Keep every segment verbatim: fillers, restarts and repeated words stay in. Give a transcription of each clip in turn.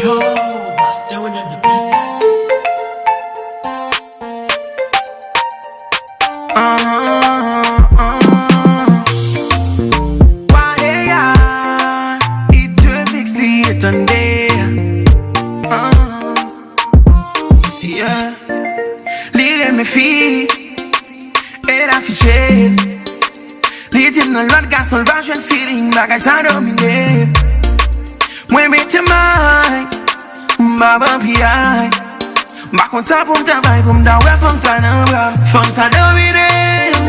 Yo, Master One on the beat. Ah, ah, ah. Why, yeah, it remix li etande. Ah, yeah. Li renmen fi, e l afiche. Li di m nan lòt gason l va jwenn feeling, bagay sa domine. Mwen mete may, m ap anvi ay. M pa konn sa pou m ta bay, pou m ta wè fanm sa nan bra m. Fanm sa domine,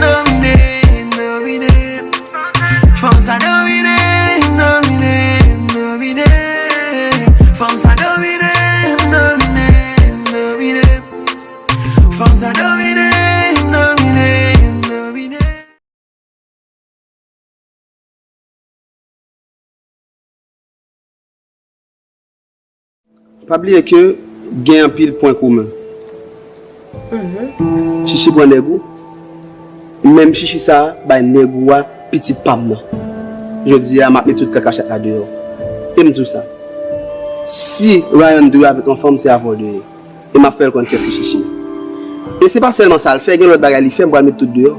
domine, domine. Fanm sa domine, domine, domine. Fanm sa domine, domine, domine. Fanm sa domine, domine, domine. Pa bliye ke gen anpil pwen komen. Chichi pran nèg ou, menm chichi sa a bay nèg ou a pitit pa m nan. Jodi a, m ap met tout kaka chat la deyò. E m di w sa, si Ryan dwe avèk yon fanm, se avè w li ye. E m ap fè l konn kiyès ki chichi. E se pa sèlman sa l fè, gen lòt bagay li fè, m pral met tout deyò.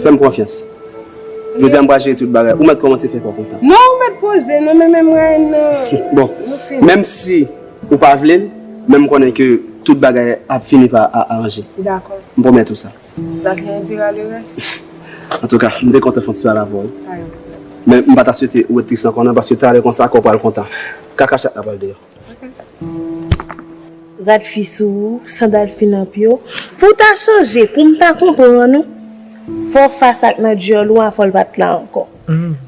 Fè m konfyans. Jodi a, m pral jere tout bagay. Ou mèt kòmanse fè kò kontan. Non, ou mèt poze, non, men menm Ryan, non. Bon, nou fini. Menm si ou pa vle l, men m konnen ke tout bagay ap fini pa a- aranje. Dakò. M pwomèt ou sa. L'avenir dira le reste. Antouka, m te kontan fè yon ti pale avè w. Pa gen pwoblèm. Men m pa ta swete ou ret tris ankò non, paske talè konsa, kò w pral kontan. Kaka chat la pral deyò. Rad fi sou ou, sandal fi nan pye w. Pou w ta chanje, pou m ta konprann ou, fò w fas ak nan djòl ou a, fò l pa t la ankò.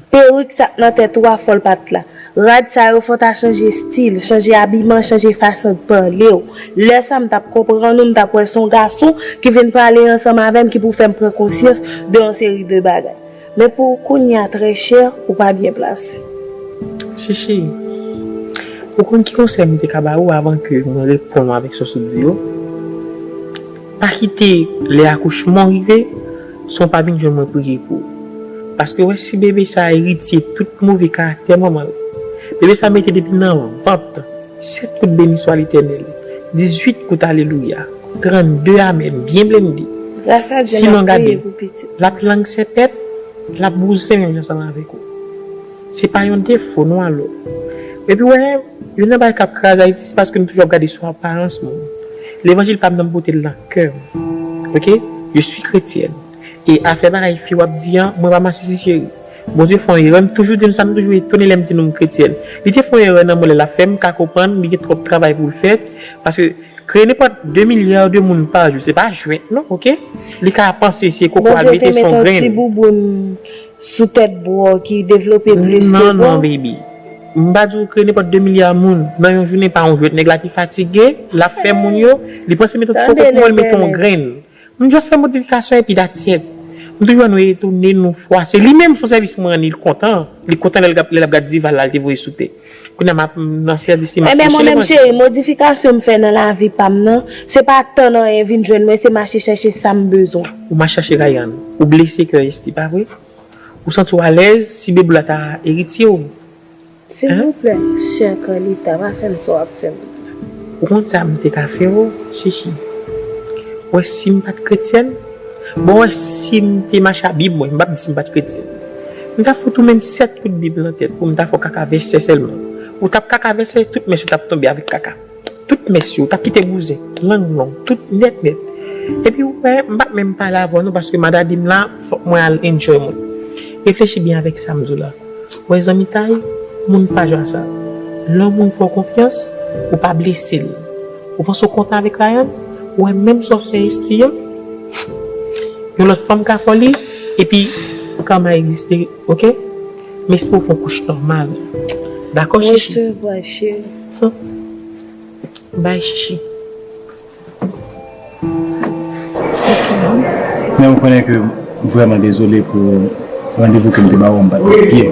Perik sa k nan tèt ou a, fò l pa t la. Rad sa yo, fò w ta chanje estil, chanje abiman, chanje fason de pale w. Lè sa, m t ap konprann ou, m t ap wè se yon gason ki vin pale ansanm avè m, ki pou fè m pran konsyans de yon seri de bagay. Men pou kounye a, trè chè, ou pa byen plase. Chichi, ou konn ki konsèy m te ka ba ou avan ke mwen reponn ou avèk sa w sot di yo? Pa kite lè akouchman w rive san w pa vin jwenn mwen priye pou ou. Paske w wè si bebe sa eritye tout move karaktè manman l. Bebe sa mete depi nan vant. Sèt kout beniswa Letènèl, dizuit kout alelouya, trannde amèn byen blende. Gras a Dye, n ap priye pou pitit. Sinon gade, l ap lang sèpèt, l ap bouzen menm jan ansanm avèk ou. Se pa yon defo non alò. Epi w wè, youn nan bagay k ap kraze Ayiti, se paske nou toujou ap gade sou aparans moun. Levanjil pa m nan m pote l nan kè m. Oke? Je suis chrétienne. E afè bagay fi w ap di an, mwen pa masisi cheri. Bondye fè yon erè, m toujou di m sa, m toujou etone lè m di nou m kretyèn. Li te fè yon erè nan mwen lè l ap fè m ka konprann li gen twòp travay pou l fè, paske kreye nenpòt de milya de moun pa jou, se pa jwèt non, oke? Li ka panse se koko al mete se yon grenn. Bondye te met yon ti bouboun sou tèt bro ki devlope plis ke bro. Non, non, baby. M pa di w kreye nenpòt de milya moun nan yon jounen pa yon jwèt. Nèg la ki fatige, l ap fè moun yo, li panse met yon ti koko pou mwen, l mete yon grenn. M just fè modifikasyon epi that's it. M toujou wè nou etone, nou fwase. Li menm sou sèvis mwen rann li, li kontan. Li kontan lè l ap, lè l ap gad diva la, l te voye sou tè. Kounye a m ap nan sèvis li, m ap kouche li manje. Ebyen mwen menm cheri, modifikasyon m fè nan lavi pa m nan, se pa tann anyen vin jwenn mwen, se mache chèche sa m bezwen. Ou mache chache Ryan, ou blese kè Esthie, pa vre? Ou santi w alèz si bebe w la ta eritye w? Silvouplè, sè Carlita, pa fè m sa w ap fè m. Ou konn sa m te ka fè w, Chichi? W wè si m pa t kretyèn? Bon, w wè si m te mache a Bib mwen, m p ap di si m pa t kretyèn. M ta fout ou menm sèt kout Bib nan tèt pou m ta fè w kaka vèsè sèlman. Ou t ap kaka vèsè, tout mès ou t ap tonbe avèk kaka. Tout mès yo, ou t ap kite bouzen, lang long, tout nèt nèt. Epi w wè, m p ap menm pale avè w non, paske m a dade m la, fòk mwen al enjoy mwen. Reflechi byen avèk sa m di w la. Ou wè zanmitay, moun pa jwe a sa. Lè yon moun fè w konfyans, ou pa blese l. Ou panse w kontan avèk Ryan, ou wè menm sa w fè Esthie an, yon lòt fanm ka fè w li, epi karma egziste, oke? Men espere w fè yon kouch nòmal. Dakò, Chichi? Resevwa, cheri. Bye, Chichi. Men ou konnen ke m vrèman dezole pou randevou ke m te ba w, m pa t gen pye.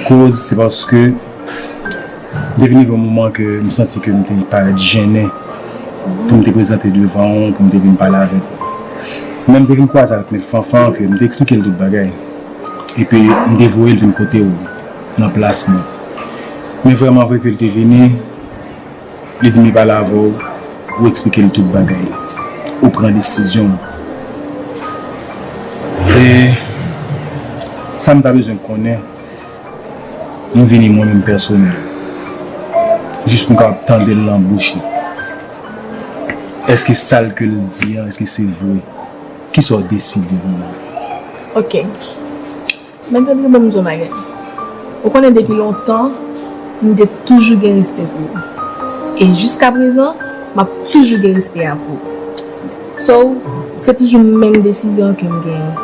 Koz, se paske m te vin rive yon moman ke m santi ke m te parèt jennen pou m te prezante devan w, pou m te vin pale avèk ou. Men m te vin kwaze avèk Mèt Fanfan, ke m te eksplike l tout bagay. Epi m te voye l vin kote w, nan plas mwen. Men vrèman, apre ke l te vini, li di m li pale avè w, ou eksplike l tout bagay. Ou pran desizyon w. E sa m ta bezwen konnen, m vini mwen menm pèsonèl. Jis pou m kapab tande l nan bouch ou. Èske sa l ke l di an, èske se vre? Kisa w deside kounye a? Ok. Mèt Andre, ban m di w yon bagay. Ou konnen depi lontan, m te toujou gen respè pou ou. E jiskaprezan, m ap toujou gen respè a pou ou. So, se toujou menm desizyon ke m genyen.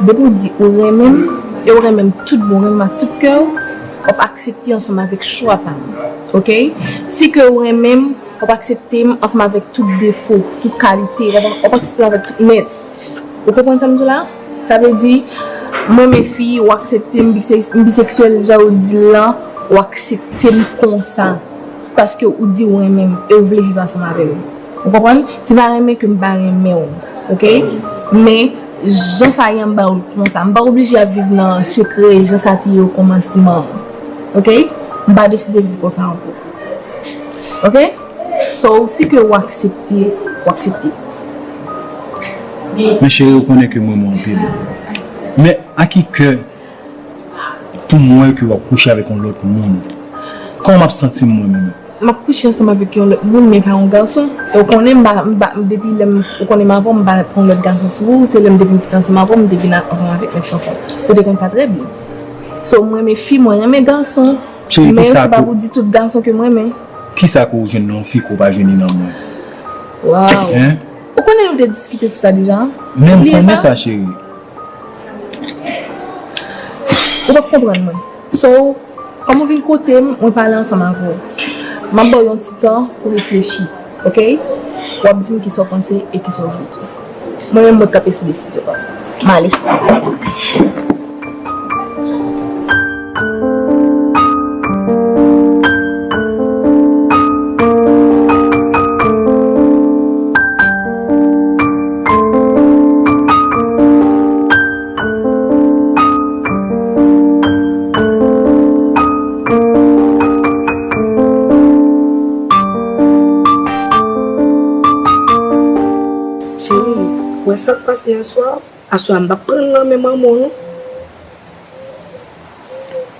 Depi w di ou renmen m, e w renmen m tout bon, renmen m ak tout kè w, w ap aksepte ansanm avèk chwa pa m. Ok? Si ke w renmen m, w ap aksepte m ansanm avèk tout defo, tout kalite, w ap, w ap aksepte m avèk tout nèt. Ou konprann sa m di w la? Sa vle di, m renmen fi, w aksepte m, m biseksyèl, jan w di l lan, w aksepte m konsa. Paske ou di w renmen m e w vle viv ansanm avè m. Ou konprann? Se pa renmen ke m pa renmen w, ok? Men, jan sa ye an, m ba w l konsa. M pa oblije ap viv nan sekrè, jan sa te ye o kòmansman an, ok? M pa deside viv konsa ankò. Ok? So, si ke w aksepte, w aksepte. Men cheri, ou konnen ke m renmen w anpil. Men a ki kè pou m wè ke w ap kouche avèk yon lòt moun? Kòman m ap santi m mwen menm? M ap kouche ansanm avèk yon lòt moun, men pa yon gason. E w konnen m pa, m pa, depi lè m, ou konnen m avè w, m pa pran lòt gason sou ou, se lè m te vin kite ansanm avè w, m te vin ansanm avèk nèg fanfan. Ou te konn sa trè byen. So, m renmen fi, mwen renmen gason. Cheri, men kisa se pa pou di tout gason ke m renmen. Kisa ke w jwenn nan yon fi ke w pa jwenn li nan mwen? Waw. Hein? Ou konnen nou te diskite sou sa deja? Men m konnen sa, cheri. Ou p ap konprann mwen. So, kòm ou vin kote m, mwen pale ansanm avè w. M ap ba w yon ti tan pou reflechi, ok? W ap di m kisa w panse e kisa w vle tou. Mwen menm, mwen kanpe sou desizyon pa m. M ale. Cheri, ou wè sa k pase yèswa? Aswè a m p ap pran l nan men manman w non.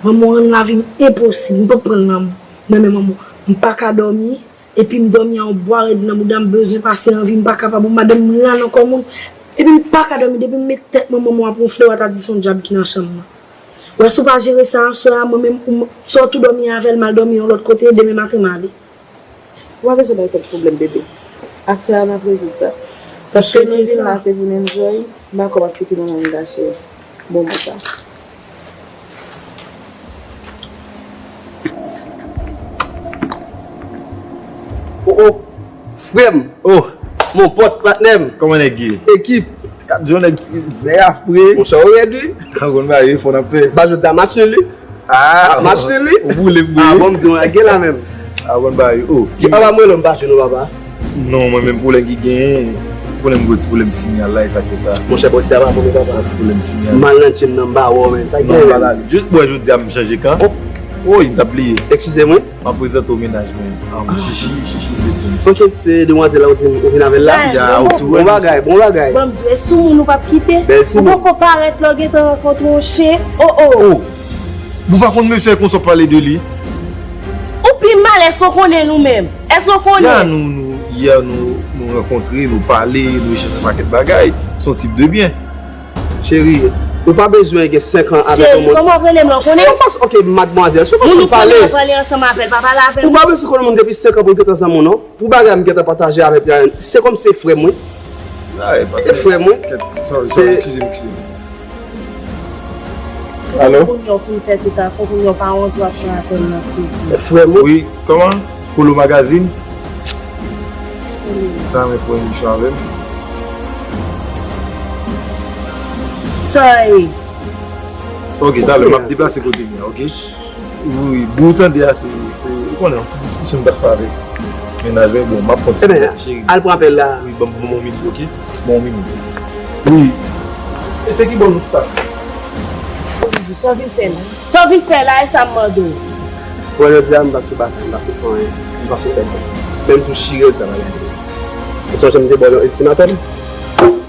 Manman w rann lavi m enposib, m p ap pran l nan men manman w. M pa ka dòmi, epi m dòmi a yon bwa rèd nan bouda m, bezwen pase anvi, m pa kapab, yon madanm m la nan kò moun. Epi m pa ka dòmi, depi m met tèt manman w ap wonfle, w a ta di se yon dyab ki nan chanm nan. Ou wè si w pa jere sa aswè a, mwen menm, ou, swa w tou dòmi avè l, m al dòmi yon lòt kote, demen maten m ale. Ou pa bezwen bay tèt pwoblèm, bebe. Aswè a n ap rezoud sa. Paske nou vin la se pou n enjoy, m pa kwè w ap kite nou menm gache moman sa. Oh, oh, frè m! Oh, mon pòt, patnè m! Kòman nèg ye? Ekip! Gad jan nèg ti zè a fre. Monchè, ou rèd wi. Ou konn bagay, fò n ap fè. Ba jodi a match nul wi. Ah, match nul wi. Ou boule m wi. Ah, bon, m di w, gen la menm. Ah, bon, bagay, oh. Papa, mwen lè m pa jwe non, papa. Non, mwen menm pwoblèm ki genyen, pwoblèm gwo ti pwoblèm sinyal la, e sa k fè sa. Monchè, bon, si a pa bon, papa. Ti pwoblèm sinyal. M al nan gym nan, m pa wè w, men sa k genyen. Non, m pa t ale. Jis, bon, jodi a m chanje kan. Oh. Woy, m t ap bliye. Eskize mwen. M ap prezante w mennaj mwen. Ah, Chichi, Chichi se James. Ok, se demwazèl la ou di m ou vin avè l la? Ya, ou tou. Bon bagay, bon bagay. Ban m di w, e sou moun ou p ap kite? Bèl timoun. Ou poko parèt lè w gentan rankontre yon chen. Oh, oh. Oh. Ou pa konn mesye konsa w ap pale de li? Ou pi mal, èske w konnen nou menm? Èske w konnen? Ya, nou, nou, yè nou, nou rankontre, nou pale, nou echanje pakèt bagay. Se yon tip de byen. Cheri, ou pa bezwen gen senk an avèk yon moun. Cheri, kòman w ap rele m la, w konnen? Se yon fason, ok, madmwazèl, se yon fason pale. Moun ou konnen w ap pale ansanm avè l, pa pale avè l. Ou pa bezwen konnen moun depi senk an pou l gentan zanmi w, non. Pou bagay m gentan pataje avèk Ryan, se kòm se frè m, wi. E frè m, wi. Sorry, sorry, eskize m, eskize m. Alo? Fò kounye a w fin fè tout afè w, kounye a w pa wont w ap pran apèl nan kredi. Frè m, wi. Wi, kòman? Polo Magazine? Sa mwen pran emisyon avè m. Sorry. Ok, talè, m ap deplase kote m ye, ok? Wi, byen ou tande a, se, se, ou konnen, yon ti diskisyon m t ap fè avèk mennaj mwen, bon, m ap konn sa, cheri. Al pran apèl la. Wi, ban m, ban m yon minit, ok? Ban m yon minit. Wi. E se ki bò nou sa? Sa w vin fè la? Sa w vin fè la, e sa m mande w? Mwen jodi a, m pa sou batay, m pa sou pran anyen, m pa sou pèdi. Menm si w chire l, sa pa gade. Ou sonje m te ba w yon iltimatòm?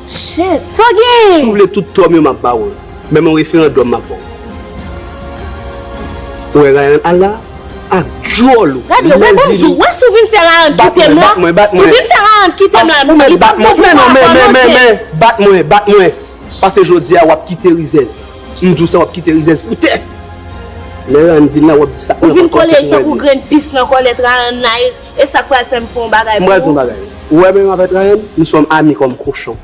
Shit, sa w gen? Si w vle tout tò m yo, m ap ba w l. Menm yon referandòm, m ap ba w. Ou wè Ryan al la? Ak djòl ou. Gade, wè, ban m di w, wè, si w vin fè Ryan kite m la, si w vin fè Ryan kite m la, li p ap bon pou mwen, non, men, men, men, bat mwen, bat mwen. Pase jodi a, w ap kite rizèz. M di w sa, w ap kite rizèz pou tè. Lè Ryan vin la, w ap di sa. Ou vin kole l tankou grenn pis nan kòlèt Ryan Nice. E sa k pral fè m fè yon bagay pou ou? M pral di yon bagay. Ou wè menm avèk Ryan, nous sommes amis comme cochons.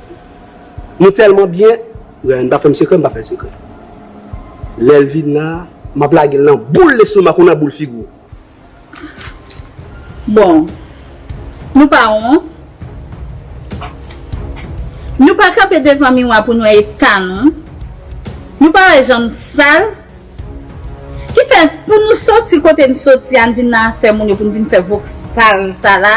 Nou tèlman byen, Ryan pa fè m sekrè, m pa fè l sekrè. Lè l vin la, m ap lage l nan boul lestomak ou, nan boul figi w. Bon, nou pa wont. Nou pa kanpe devan miwa pou n wè eta nou. Nou pa wè jan n sal. Ki fè, pou nou soti kote n soti a, n vin nan afè moun yo, pou n vin fè voksal sa la.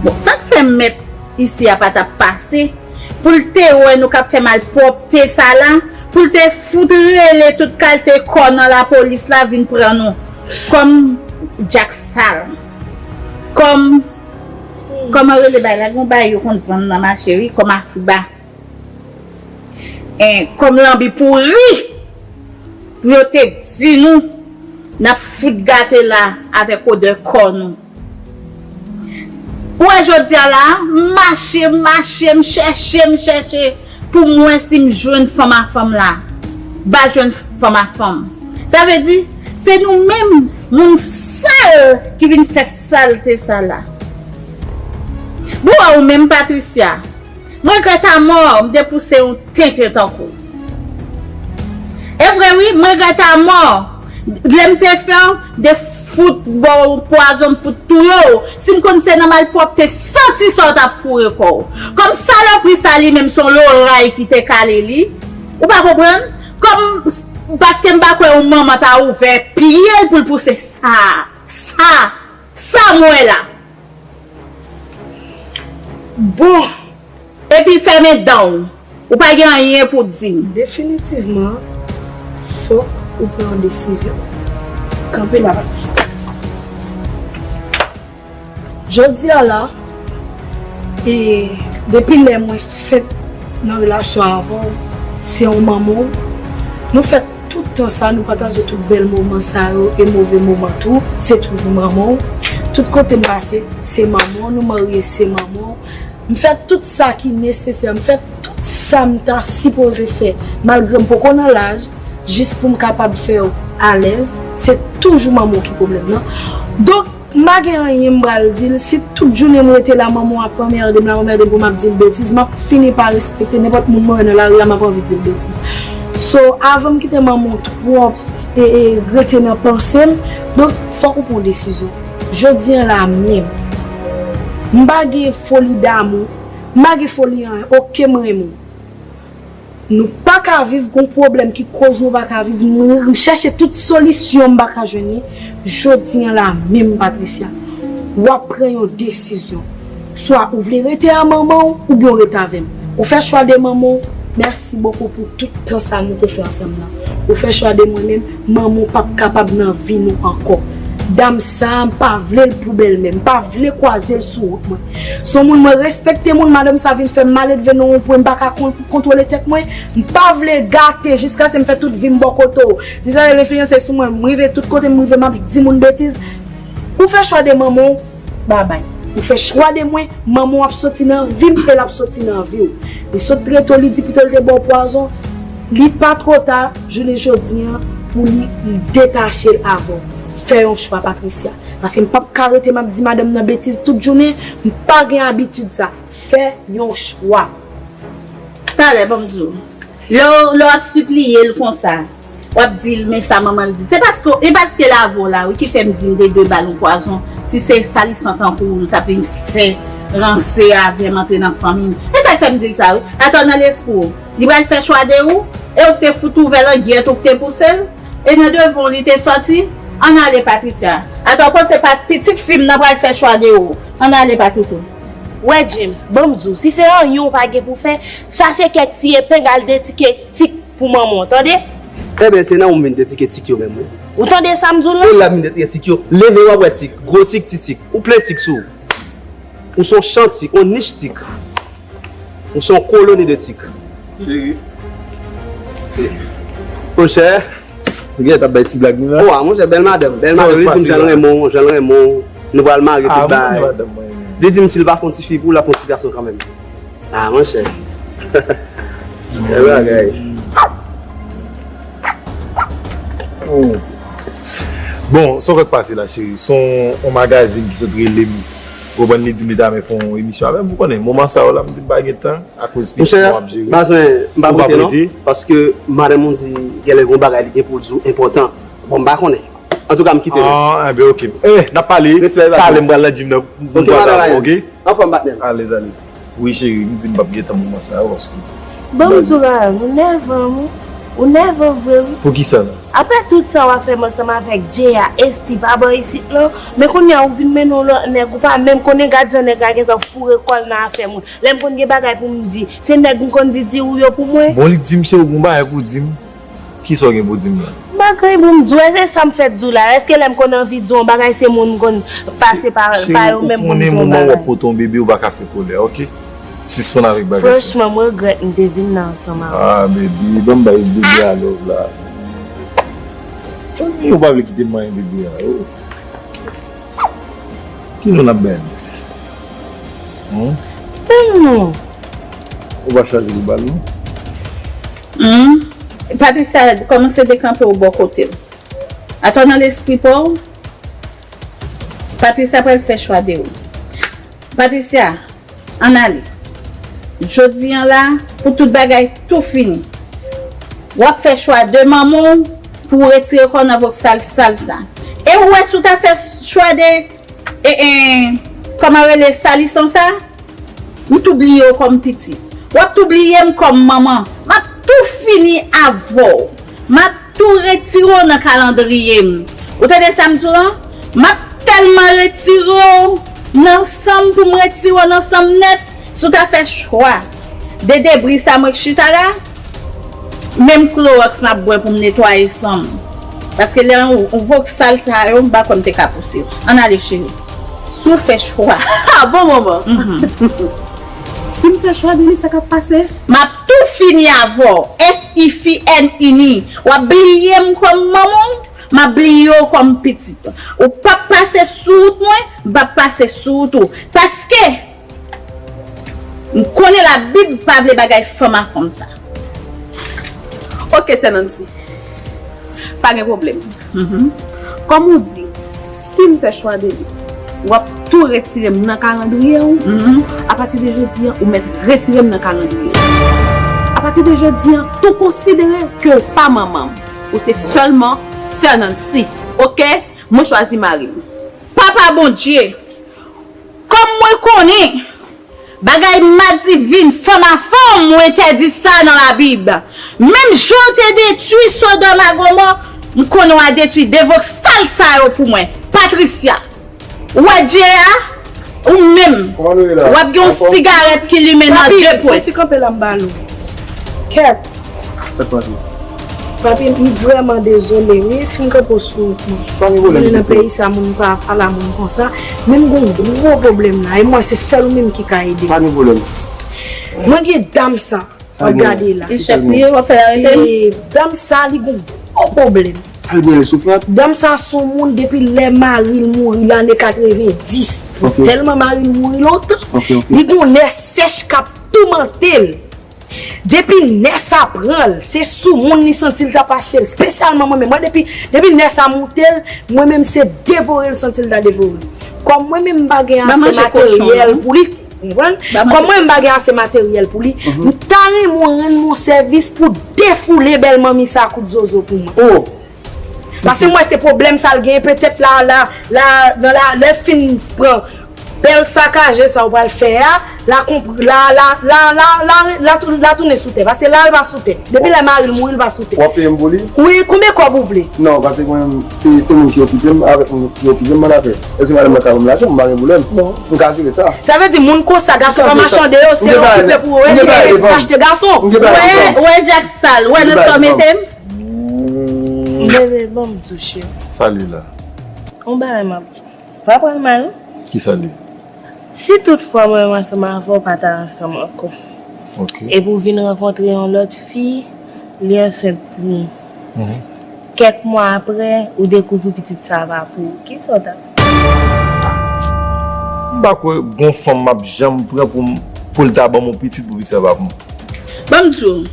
Bon, sa k fè mèt isi a pa t ap pase, pou l te wè nou k ap fè malpwòpte sa la, pou l te fout rele tout kalte kò nan lapolis la vin pran nou kòm djak sal, kòm, kòman rele bay la, gen yon bay yo konn vann nan mache, wi, kòm afriba, en, kòm lanbi pouri, pou yo te di nou n ap fout gate la avèk odè kò nou. Ou wè jodi a la, m mache, m mache, m chèche, m chèche pou m wè si m jwenn fanm a fanm la. M pa jwenn fanm a fanm. Sa vle di, se nou menm, moun sal ki vin fè salte sa la. Bon, ou menm, Patricia, m regrèt amò m te pouse yon tenten tankou w. E vre wi, m regrèt amò. Lè m te fè w, m te fout ba w pwazon, m fout touye w. Si m konn se nan malpwòpte santi sa w t ap foure kò w. Kòm salopri sa li menm se yon loray ki te kale li. Ou pa konprann? Kòm, paske m pa kwè yon manman ta ouvè pye l pou l pouse sa, sa, sa m wè la. Bon. Epi fèmen dan w. Ou pa gen anyen pou di m. Definitivman, fòk ou pran yon desizyon. Kanpe la, Patricia. Jodi a la, e depi lè mwen fèt nan relasyon avè w, se yon manman w. Nou fè tout tan sa, nou pataje tout bèl moman sa yo e move moman tou, se toujou manman w. Tout kote m pase, se manman w, nou marye, se manman w. M fè tout sa ki nesesè, m fè tout sa m ta sipoze fè, malgre m poko nan laj, jis pou m kapab fè w alèz, se toujou manman w ki pwoblèm nan. Donk, m pa gen anyen m pral di l, si tout jounen m rete la, manman w ap anmède m, l ap anmède m pou m ap di l betiz, m ap fini pa respekte nenpòt moun mwen wè nan lari a, m ap anvi di l betiz. So, avan m kite manman w twòp e, e rete nan panse m, donk, fòk ou pran yon desizyon. Jodi a la menm, m pa gen foli damou, m pa gen foli anyen, oke m renmen w. Nou pa ka viv, gon pwoblèm ki koz nou pa ka viv, m, m chèche tout solisyon m pa ka jwenn li, jodi a la menm Patricia, w ap pran yon desizyon, swa ou vle rete a manman w oubyen w rete avè m. Ou fè chwa de manman w, mèsi bokou pou tout tan sa nou te fè ansanm nan. Ou fè chwa de mwen menm, manman w p ap kapab nan vi nou ankò. Dam sa a, m pa vle l pou bèlmè m, m pa vle kwaze l sou wout mwen. Se yon moun mwen respekte moun, madanm sa vin fè m maledve nan yon pwen m pa ka kon-, kontwole tèt mwen. M pa vle gate jiskaske m fè tout vi m bò kote w. Jiskaske l enfliyanse sou mwen, m rive tout kote m rive, m ap di moun betiz. Ou fè chwa de manman w, babay. Ou fè chwa de mwen, manman w ap soti nan vi m e l ap soti nan vi w. Li sot trete w, li di pito l te ba w pwazon. Li pa twò ta, jounen jodi a, pou li detache l avè w. Fè yon chwa, Patricia. Paske m p ap ka rete m ap di madanm nan betiz tout jounen, m pa gen abitid sa. Fè yon chwa. Talè, ban m di w. Lè w, lè w ap sipliye l konsa, w ap di l, men sa manman l di. Se paske, e paske l avè w la, wi, ki fè m di l te dwe ba l yon pwazon. Si se sa li santi tankou l t ap vin fè ranse avè m antre nan fanmi m. E sa k fè m di l sa, wi. Atò nan lespri w, li pral fè chwa de ou, e ou k te fout ouvè langyèt ou k te pouse l, e nan devan w li te sòti. Ann ale, Patricia. Atò w panse pa pitit fi m nan pral fè chwa de ou. Ann ale, Patoutou. Wè, James, ban m di w, si se anyen w pa gen pou fè, chache kèk ti epeng al detike tik pou manman w, tande? Enben, se nan ou m vin detike tik yo menm, wi. Ou tande sa m di w la? E la m vin detike tik yo. Leve w ap wè tik, gwo tik, ti tik. Ou plen tik sou ou. Ou se yon chan tik, yon nich tik. Ou se yon koloni de tik. Cheri. Monchè. Ou gen t ap bay ti blag nou la? O, a, monchè, bèl madanm. Bèl madanm, li di m jan l renmen w, jan l renmen w. Nou pral marye tout bagay. Li di m si l pa fè yon ti fi pou ou, l ap fè yon ti gason kanmenm. Ah, monchè. Bèl bagay. Oh. Bon, sa k ap pase la, cheri? Se yon, yon magazin ki sot rele m. Ou konprann, li di m li ta renmen fè yon emisyon avè m. Ou konnen, moman sa yo la, m di m pa gen tan, akoz pitit mwen ap jere. Monchè, pa bezwen, m pa prete non, paske madanm ou di genlè gen yon bagay li gen pou l di w enpòtan. Bon, m pa konnen. Antouka, m kite nou. Ah, enben, oke. Eh, n ap pale. Respè, talè m pral nan gym nan, m pral avè w, oke? Anfòm, patnè m. Alèz, alèz. Wi, cheri, m di m p ap gen tan moman sa yo, paske. Bon, m di w, Rayan, ou nèvan, wi. Ou nèvan vre, wi. Poukisa la? Apre tout sa w ap fè m ansanm avèk Jay a, Esty pa bò isit, non. Men kounye a, ou vin mennen yon lòt nèg, ou pa menm konnen, gad jan nèg la gentan foure kò l nan afè moun. Lè m konn gen bagay pou m di, se nèg m konn di, di ou yo pou mwen. Bon, li di m, cheri, ou gen yon bagay pou w di m. Kisa w gen pou w di m la? M pa gen anyen pou m di w, èske sa m fèk di w la? Èske lè m konn anvi di w yon bagay, se moun m konn pase pa, pa yo menm pou m di w yon bagay? Cheri, ou konnen moman w ap pote yon bebe, ou pa ka fè kòlè, oke? Sispann avèk bagay sa. Franchman, m regrèt m te vin la ansanm avè w. Ah, baby, ban m bay bebe a love la. Ou pa vle kite m manyen bebe a, oh. Ki non n ap bay li? Hmm? Ban m non. Ou pa chwazi pou ba l non? Hmm? Patricia kòmanse dekanpe w bò kote l. Atò nan lespri pa w, Patricia pral fè chwa de ou. Patricia, ann ale. Jodi a la, pou tout bagay tou fini, w ap fè chwa de manman w pou w retire kò w nan voksal sal sa. E ou wè si w ta fè chwa de, e, e, kòman rele, salisan sa, m tou bliye w kòm pitit. W ap tou bliye m kòm manman. M ap tou fini avè w. M ap tou retire w nan kalandriye m. Ou tande sa m di w lan? M ap tèlman retire w nan san m pou m retire w nan san m nèt. Si w ta fè chwa de debri sa mwen k chita la, menm klowòks m ap bwè pou m netwaye san m. Paske lè yon, yon voksal sa yo, m pa kwè m te ka pouse yo. Ann ale, cheri. Si w fè chwa. Ah, bon manman. Mhm. Si m fè chwa de li, sa k ap pase? M ap tou fini avè w. F I F I N I N I. W ap bliye m kòm manman w, m ap bliye w kòm pitit. Ou p ap pase sou wout mwen, m p ap pase sou wout ou. Paske m konnen Labib pa vle bagay fanm a fanm sa. Oke, sè Nancy. Pa gen pwoblèm. Mhm. Kòm ou di, si m fè chwa de li, w ap tou retire m nan kalandriye w. Mhm. Apati de jodi a, ou mèt retire m nan kalandriye w. Apati de jodi a, tou konsidere ke w pa manman m. Ou se sèlman sè Nancy. Oke? Mwen chwazi mari m. Papa Bondye, kòm mwen konnen bagay madivin, fanm a fanm, ou entèdi sa nan Labib. Menm jan w te detwi Sodòm a Gomò, m konnen w a detwi de voksal sa yo pou mwen. Patricia, ou wè Dye a, ou menm, w ap gen yon sigarèt ki limen nan de pwen. Fè ti kanpe la m ba l ou. Kèt. Sa k pase? Papi, m vrèman dezole wi si m kanpe w sou wout mwen. Pa gen pwoblèm. Mwen nan peyi sa, moun pa pale a moun konsa. Men m gen yon gwo pwoblèm la. E m wè se sèl ou menm ki ka ede m. Pa gen pwoblèm. Mwen gen dam sa w ap gade la. Li chèf li ye, w ap fè l arete l? E dam sa, li gen yon gwo pwoblèm. Sa l gen, li soufrant? Dam sa se yon moun depi lè mari l mouri lane katrevendis. Ok. Tèlman mari l mouri lontan, ok, ok, li gen yon nè sèch k ap toumante l. Depi nè sa pran l, se sou moun li santi l ta pase l. Espesyalman mwen menm. Mwen depi, depi nè sa moute l, mwen menm se devore l santi l ta devore l. Kòm mwen menm m pa gen ase materyèl pou li, ou konprann? Kòm mwen m pa gen ase materyèl pou li, m ta renmen w rann mwen yon sèvis pou defoule bèl manmi sa kout zozo pou mwen. Oh! Paske m wè se pwoblèm sa l genyen, petèt la, la, la, nan la, lè fin pran bèl sakaje sa w pral fè a, la konp-, la, la, la, la, la, la tou-, la tounen sou tè. Paske la, l pa sou tè. Depi lè mari l mouri, l pa sou tè. W ap peye m pou li? Wi, konbyen kòb ou vle? Non, paske mwen, se, se moun ki okipe m, avèk moun ki okipe m, mwen afè. Èske madanm nan ka ban m lajan? M pa gen pwoblèm. Bon. M ka jere sa. Sa vle di, moun konsa, gason pa machande yo, se yo ki pè pou yo, epi yo achte gason. Ou wè, ou wè djak sal, ou wè nan sa w mete m? Bebe, ban m di w, cheri. Sa li la? Yon bagay m ap di w. Pa pran l mal. Ki sa li? Si tout fwa mwen menm ansanm avè w pa ta ansanm ankò. Ok. Epi w vin rankontre yon lòt fi, li ansent pou ou. Mhm. Kèk mwa apre, ou dekouvri pitit sa a pa pou ou. Kisa w t ap? M pa kwè gon fanm m ap janm pran pou m, pou l ta ban m yon pitit pou pitit sa pa pou m. Ban m di w,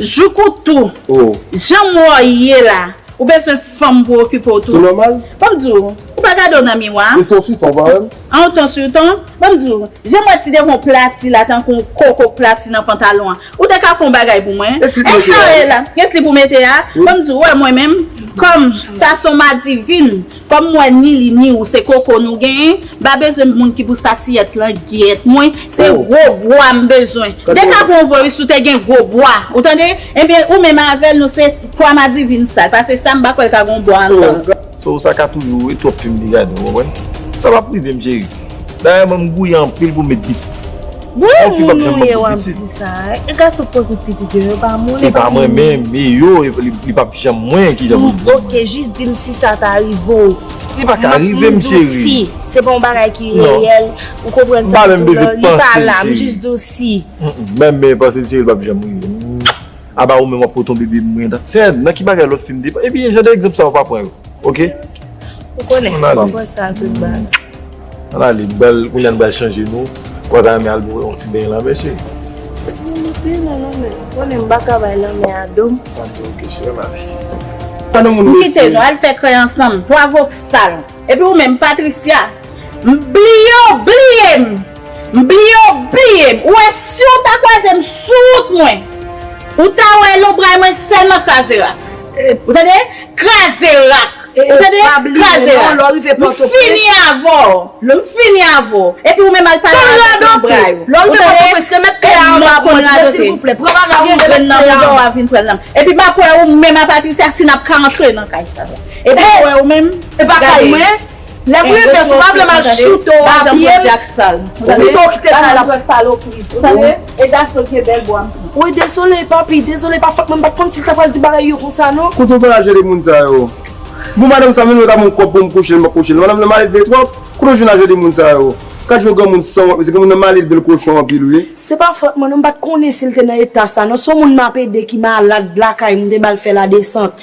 jouk ou tou, oh, jan m wè w ye la, ou bezwen fanm pou okipe w tou. Tout nòmal. Ban m di w, ou pa gade w nan miwa? Ou ton sou ton, pa wè m? An, ou ton sou ton? Ban m di w, jan m wè ti devan w plati la, tankou yon koko plati nan pantalon an. Ou te ka fè yon bagay pou mwen? Esli pou mete a. Esli pou mete a. Wi. Ban m di w, wè mwen menm, kòm sa se yon madivin, kòm m wè ni li ni ou, se koko nou genyen, m pa bezwen moun ki pou satiyèt langyèt mwen, se gwo bwa m bezwen. Depi apre yon voye si w te gen gwo bwa, ou tande? Ebyen, ou menm avè l, nou se twa madivin sal, paske sa m pa kwè l ka gen yon bwa anndan l. So, sa ka toujou, e twòp fim li gade, ou konprann? Sa p ap rive m, cheri. Dayè, mwen, m gouye anpil pou m met pitit. Yon fi p ap janm ban m pitit. Bon, moun ou ye, w ap di sa. E gason k pran tout pitit yo, yo pa moun, e pa mwen menm, e yo, e li, li p ap janm mwen, ki jan pou m di. Ok, jis di m si sa ta rive w. Li pa ka rive m, cheri. Si se pa yon bagay ki reyèl, ou konprann sa m di w la, li pa la, m jis di w si. Mm, mm. Menm, men panse m, cheri, li p ap janm rive. Aba ou menm w ap pote yon bebe mwen. Se nan ki bagay lòt fi m te. Epi jan de egzanp sa yo pa pran yo. Ok? Ou konnen, ann ale. Konprann sa tout bagay. Ann ale, m pral, kounye a n pral chanje nou. Ou pa ta renmen al yon ti beny lanmè, cheri? Non, non, beny nan lanmè. Ou konnen m pa ka bay lanmè a do m. Ok, cheri, ann ale. M kite nou, al fè krèy ansanm. Twa voksal. Epi ou menm, Patricia, m bliye w bliye m. M bliye w bliye m. Ou wè, si w ta kwaze m sou wout mwen, ou ta wè lonbray mwen sèlman kraze rak. Ou tande? Kraze rak. Ou tande? Kraze rak. M fini avè w. M fini avè w. Epi ou menm al pale avèk lonbray ou. Ou tande? E m konn radote. Gen grenn nan bouda w a vin pran nan m. Epi m ap wè ou menm a Patricia si n ap ka antre nan kay sa la. Epi m ap wè ou menm. E pa kay mwen. Lè m rive, si w pa vle m al choute w a pye m, ou pito w kite kay la. Ou tande? E gason ki gen bèl bwa m. Wi, dezole, papi, dezole, pa fòt mwen, m pa t konn si l ta pral di bagay yo konsa, non. Kote w pral achte de moun sa yo? Bon, madanm sa menm, yo ta ban m kòb pou m kouche l, m pa kouche l. Madanm nan malelve twòp, kote w jwenn achte de moun sa yo? Ka jwenn granmoun san w ap, se granmoun nan malelve l kochon anpil, wi. Se pa fòt mwen, non, m pa t konnen si l te nan eta sa, non. Se yon moun m ap ede ki malad lakay m, m te ba l fè ladesant.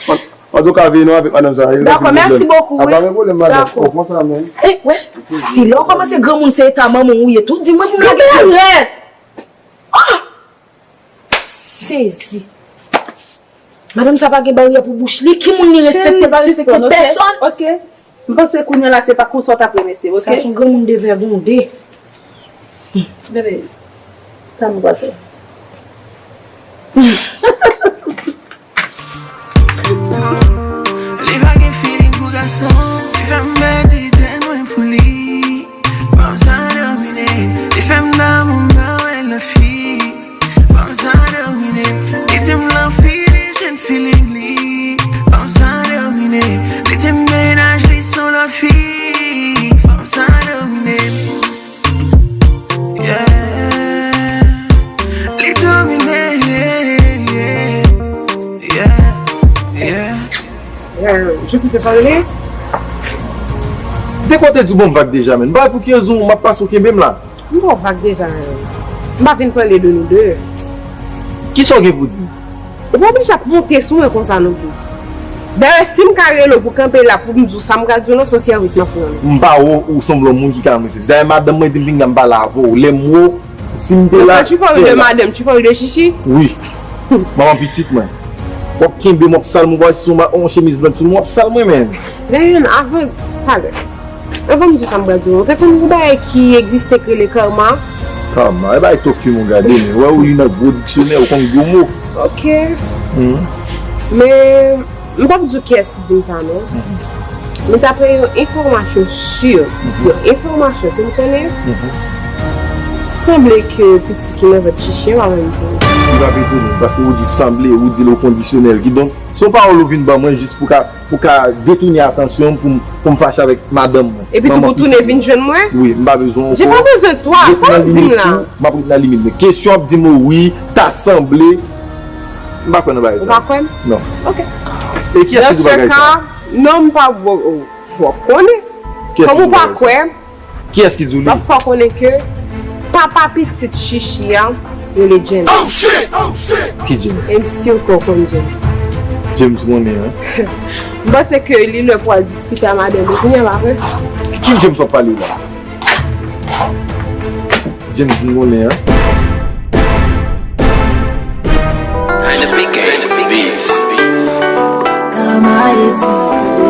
Antouka, veye non avèk madanm sa, yo gen pil pwoblèm. Dakò, mèsi bokou, wi. A, pa gen pwoblèm, madanm. Dakò. Ou pran sa menm. E, wè, si lè w kòmanse granmoun se eta manman w ou ye tou, di mwen pou m lage. Sigarèt! Ah! Sezi. Madanm sa pa gen baryè pou bouch li, ki moun li respekte, pa respekte pèsòn. Ok. M panse kounye a la se pa konsa w t ap remèsye, ok? Sa se yon granmoun devègonde. Bebe, sa nou pral fè? Li pa gen feeling pou gason. Li fè m pèdi tèt mwen pou li. Fanm sa domine. Li fè m damou m pa wè lòt fi. Fanm sa domine. Li di m l anvi li jwenn feeling li. Fanm sa domine. Li di m mennaj li se yon lòt fi. Fanm sa domine. Yeah. Li domine. Yeah, yeah. Euh, je peux te parler? De kote di w ban m vag deja, menn. Ba pou ki rezon m ap pase w kenbe m la? M ba w vag deja, menn. M pa vin pale de nou de. Kisa w gen pou di? Ou pa oblije ap monte sou mwen konsa non plis. Dayè, si m ka rele w pou kanpe la pou m di w sa m pral di w, non, se yon sèvis m ap rann ou. M pa wè w, ou sanble yon moun ki ka rann mwen sèvis. Dayè, madanm mwen di m vin la, m pale avè w. Lè m wè w, si m te la. Quand tu parles de madame, tu parles de Chichi? Wi. Manman pitit mwen. W ap kenbe m, w ap sal mwen, w ap si yon ma-, yon chemiz blan sou mwen, w ap sal mwen, menn. Dayè, avan, talè. Avan m di sa m pral di w, ou te konn yon bagay ki egziste k rele karma? Karma? E bay twòp fim ou gade, men wè ou li nan gwo diksyonè, ou konn gwo mo. Ok. Mhm. Men, m p ap di w kiyès ki di m sa, non. Mhm. Men daprè yon enfòmasyon si, mhm, yon enfòmasyon ke m konnen, mhm, sanble ke pitit ki nan vant Chichi an pa menm pou li. Li p ap etone, paske ou di sanble, ou di l o kondisyonèl. Kidonk, se yon pawòl ou vin ban mwen jis pou ka pou ka detounen atansyon m pou m, pou m fache avèk madanm mwen. Epi tou pou tounen vin jwenn mwen? Wi, m pa bezwen w ankò. J'ai pas besoin de toi, sa w ap di m la? M ap ret nan limit mwen. Kesyon ap di m wi, ta sanble. M pa kwè nan bagay sa. Ou pa kwè m? Non. Ok. E kiyès ki di w bagay sa? Non, m pa, w ap konnen. Kiyès ki di w bagay sa? Kòm ou pa kwè m, kiyès ki di w li? M ap fè w konnen ke papa pitit Chichi a rele James. Ki James? E m si w konn James. James konnen, an? M panse ke li lè pou al diskite a madanm li kounye a, pa vre? Ki James w ap pale la? James m konnen an. Beats. Kama egziste.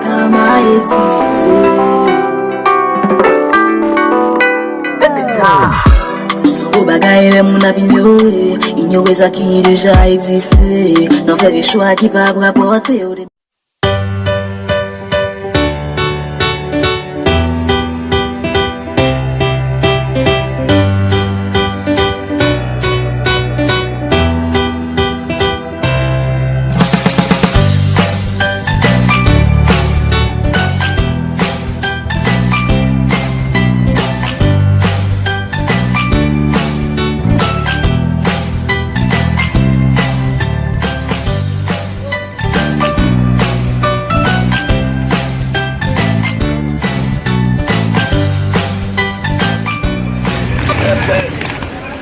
Kama egziste. Son gwo bagay lè moun ap inyore, inyore sa ki deja egziste. Nan fè de chwa ki p ap rapòte yo.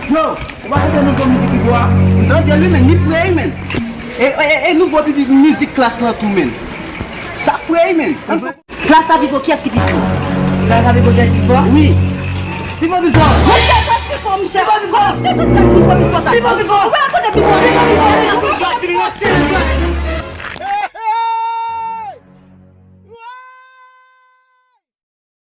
Yo, ou pa tande nouvo mizik Hugo a? M tande li, men li fre, men. E, e, e nouvo pipi mizik Klass lan tou, men. Sa fre, men. Klass a pi fò, kiyès ki pi fò? Klass a pi fò, kiyès ki pi fò? Wi. Pi fò, pi fò. Monchè, Klass pi fò, monchè. Pi fò, pi fò. Se sèl sa ki pi fò, pi fò sa. Pi fò, pi fò. Ou pa konnen pi fò, pi fò, pi fò. Pi fò, pi fò.